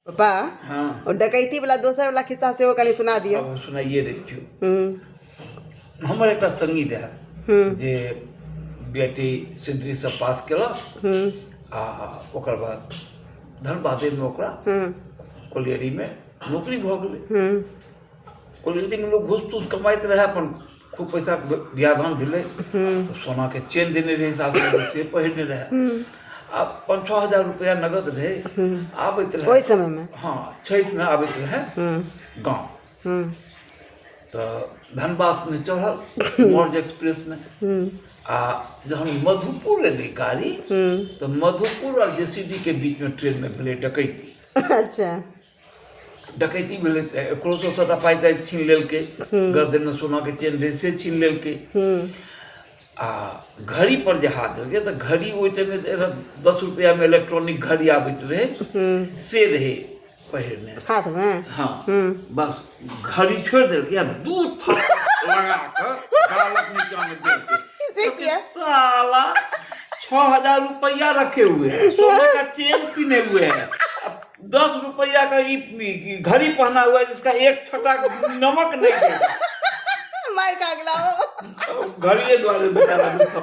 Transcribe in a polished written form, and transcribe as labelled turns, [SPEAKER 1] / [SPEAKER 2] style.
[SPEAKER 1] पप्पा।
[SPEAKER 2] हँ।
[SPEAKER 1] ओ डकैती वाला दोसर वाला खिस्सा सेहो कनि सुना दियौ।
[SPEAKER 2] आब सुनाइए दै छियौ। हमर एकटा संगी रहए जे बेटी सिद्धरीसँ पास केलक आ ओकर बाद धनबादेमे ओकरा कोलियरीमे नौकरी भऽ गेलै। कोलियरीमे लोक घूस तूस कमाइत रहए, अपन खूब पैसा बियाह दान भेलै, सोनाके चेन देने रहै सासुरमे, से पहिरने रहए आ 5-6 हजार रुपैआ नगद रहै। आबैत रहै
[SPEAKER 1] ओहि समयमे?
[SPEAKER 2] हँ, छठिमे आबैत रहै गाँव तऽ धनबादमे चढ़ल मौर्य एक्सप्रेसमे आ जहन मधुपुर एलै गाड़ी तऽ मधुपुर आओर जेसीडीके बीचमे ट्रेनमे भेलै डकैती। डकैती भेलै तऽ एकरो सब सबटा पाइ ताइ छीन लेलकै, गर्दनमे सोनाके चेन रहै से छीन लेलकै आ घड़ी पर जे हाथ देलकै तऽ घड़ी ओहि टाइममे 10 रुपैआमे इलेक्ट्रॉनिक घड़ी आबैत रहै, से रहै पहिरने
[SPEAKER 1] हाथमे।
[SPEAKER 2] हँ, बस घड़ी छोड़ि देलकै आ दू थप्पड़ लगा कऽ गालक नीचामे देलकै।
[SPEAKER 1] से किया?
[SPEAKER 2] साला 6,000 रुपया रखे हुए है, सोने का चेन पहने हुए है, अब 10 रुपया का ई घड़ी पहना हुआ है जिसका एक छटा नमक नहीं है।
[SPEAKER 1] मारि खा गेला ओ।
[SPEAKER 2] घड़िए द्वारे बेचारा दू थप्पड़।